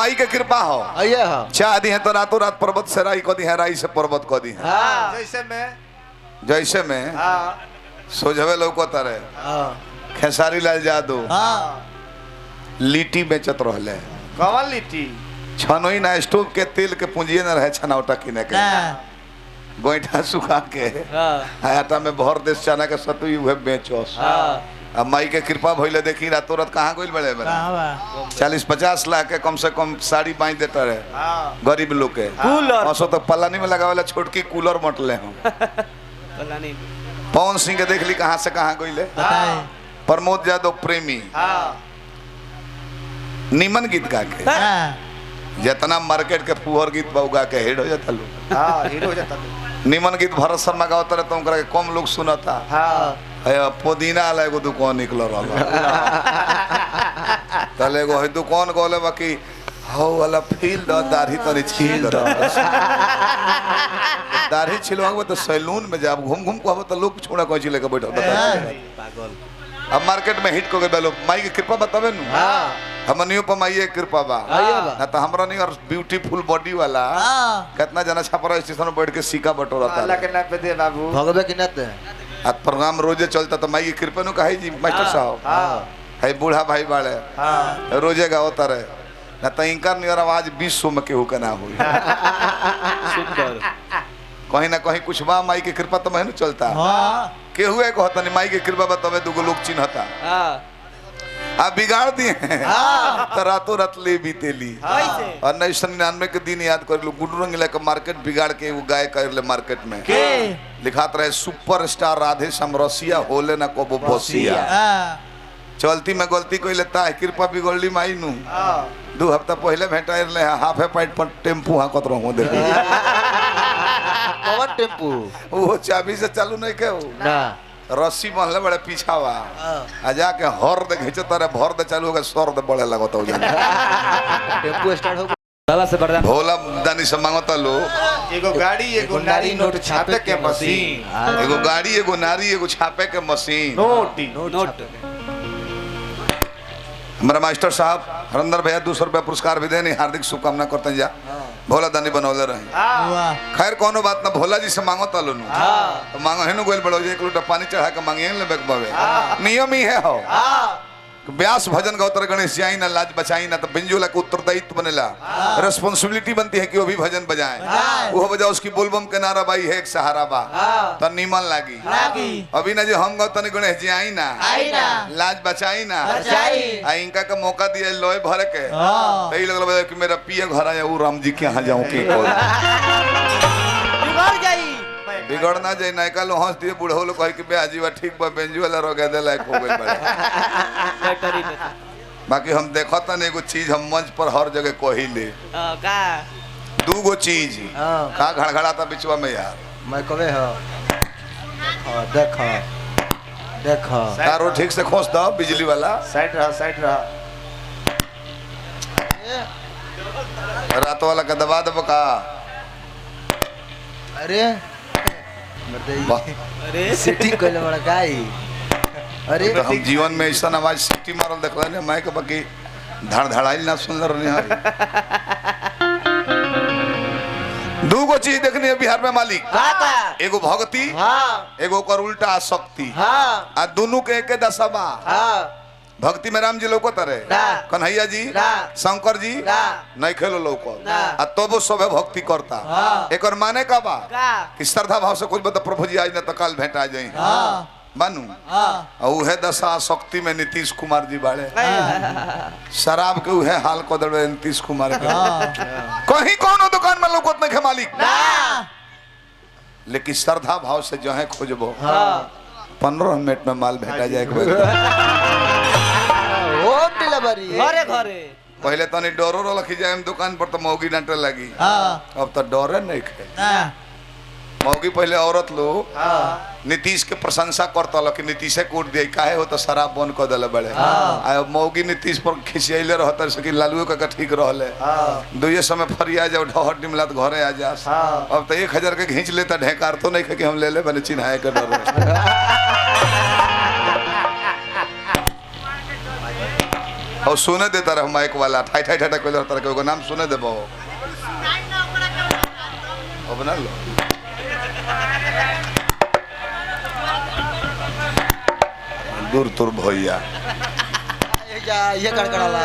माई के कृपा हो। आइए हो। चाह दी है तो रातों रात पर्वत से राई को दी है, राई से पर्वत को दी है। हाँ। जैसे में जैसे में हाँ सोझवे लौकता रहे। हाँ। खेसारी लाल जादव हाँ। लिट्टी बेचत रहले। कौन लिट्टी? छनोई ना स्टोव के तेल के पूंजिए न रहे छनौटा किने के, गोईठा सुखा के आटा में भर देश चना के सतुई उहे बेचोस। अब माई के कृपा भइले देखी रातों रात कहाँ गइल बड़े बड़े 40-50 लाख के कम से कम साड़ी बांध देता रहे गरीब लोग के। कूलर। असो तो पलानी में लगावेला छोटकी कूलर मटले हम। पलानी। पवन सिंह के देख ली कहाँ से कहाँ गइले। प्रमोद यादव प्रेमी निमन गीत गा के जितना मार्केट के फुहर गीत बा गा के हेड हो जाता लोग। हाँ हीरो हो जाता लोग। निमन गीत भरत शर्मा गावत रहे तो उनकरा के कम लोग सुनता। हाँ अरे पुदीना वाला एगो दुकान निकल रहा तले एगो है दुकान गोले बाकी हौ वाला फील्ड दाढ़ी तनी छील दो। दाढ़ी छिलवाबो तो सैलून में जाब घूम घूम को तो लोग छोड़ा कोई चीज लेके बैठल बता। पागल। अब मार्केट में हिट को गए लोग माई के कृपा बतावे नु। हमनियो पर माई के कृपा बा ना तो हमरा नहीं और ब्यूटीफुल बॉडी वाला कितना जना छपरा स्टेशन पर बैठ के सिक्का बटोरता। अल्लाह के नाम पे दे बाबू। भगवे की नत है। आ प्रोग्राम रोजे चलता तो माई के कृपा नु कहे जी मास्टर साहब। है बूढ़ा भाई बाड़े रोजे गावता रहे ना तो इनकर नियर आवाज 20 में केहू के ना हुई। सुंदर। कहीं ना कहीं कुछ बा माई के कृपा तो महीनू चलता। केहू एक होता नहीं माई के कृपा बा तबे दुगो लोग चिन्हता। आ बिगाड़ दिए तो रातों रात ले बीतेली। 1999 के दिन याद कर लो गुड्डू रंग लेकर मार्केट बिगाड़ के वो गाय कर ले मार्केट में लिखात रहे सुपर स्टार राधे समरसिया होले ना कबो बसिया। चलती में गलती कोई लेता है कृपा बिगड़ली माई नू। 2 हफ्ता पहले भेंटा ले हाफ पैंट पर टेम्पू हाकत रहूं देखी। कौन टेम्पू? वो चाबी से चालू नहीं के ना रस्सी बांधले बड़े पीछावा आ जाके हर दे घिंचे तारे भर दे चालू हो गए सर दे बढ़े लगत हो जाने। टेम्पू स्टार्ट हो गया। बाबा से वरदान। भोला दानी से मांगता लो एगो गाड़ी एगो नारी नोट छापे के मशीन। एगो गाड़ी एगो नारी एगो छापे के मशीन। Note note. हमारा मास्टर साहब हरिंदर भैया 200 रुपया पुरस्कार भी देने हार्दिक शुभकामना करते जा। भोला दानी बनौले रहे। खैर कोनो बात ना भोला जी से मांगो तालो नु तो मांगो हेनु गोल बड़ो एक लोटा पानी चढ़ा के मांगे लेबे के बावे नियम ही है हो। व्यास भजन गौतर गणेश जाई ना लाज बचाई ना तो बिंजुला के उत्तरदायित्व बनेला रिस्पांसिबिलिटी बनती है कि वो भी भजन बजाएं। वो बजाओ उसकी बोलबम के नारा बाई है एक सहारा बा तो नीमन लागी। अभी ना जो हम गौतनी गणेश जी आई ना लाज बचाई ना आ इनका का मौका दिया लोहे भर के तो ये लगल बजा कि मेरा पिए घर आया वो राम जी के यहाँ जाऊँ के बिगड़ जाई। बिगड़ ना जाए नायका लो हंस दिए बूढ़ो लोग कहे कि बे आजीवा ठीक बा बेंजू वाला रोग दे लायक हो गइल बा। बाकी हम देखत न एगो चीज हम मंच पर हर जगह कहिले का दूगो चीज का घड़घड़ाता बिचवा में यार। मैं कबे हो देखो देखो तारो ठीक से खोस दो बिजली वाला। साइड रहा साइड रहा। रात वाला का दबा दबा का। अरे अरे सेटिंग कइले बड़ा गाई। अरे तो हम जीवन में ऐसा आवाज सीटी मारल देखला ने मैं के बाकी धड़धड़ाइल ना सुनल रहनी है। दूगो चीज देखनी है बिहार में मालिक। एगो भक्ति एगो कर उल्टा आसक्ति। आ दोनों के एके दशा बा। भक्ति में राम जी लौकत रहे कन्हैया जी शंकर जी नहीं खेलो लौकत आ तब सब भक्ति करता। एकर माने का बा कि श्रद्धा भाव से कुछ बता प्रभु जी आज ना तो कल भेंटा जाई मानू। और उहे दशा शक्ति में नीतीश कुमार जी बाड़े शराब के उहे हाल को दड़े नीतीश कुमार के। कहीं कोनो दुकान में लौकत नहीं मालिक लेकिन श्रद्धा भाव से जो है खोजबो 15 मिनट में माल भेटा जाए। होम डिलीवरी घरे घरे। पहले तो नहीं डरो रखी जाए दुकान पर तो मौगी डांटे लगी। अब तो डरे नहीं खे मौगी। पहले औरत लोग नीतीश के प्रशंसा करता लो कि नीतीशे कोट दिए काहे हो तो शराब बंद कर दिले बड़े। आ मौगी नीतीश पर खिसियाइले रहता से कि लालू का ठीक रहले दुए समय फरिया जाओ ढहर डिमला तो घरे आ जा। अब तो 1000 के घींच लेता ढेकार तो नहीं कि हम ले ले बने चिन्हाए के डर। और सुने देता रह माइक वाला ठाई ठाई ठाई कोई तरह के नाम सुने देबो। अब ना लो दूर तुर भैया। ये जा ये गड़गड़ाला।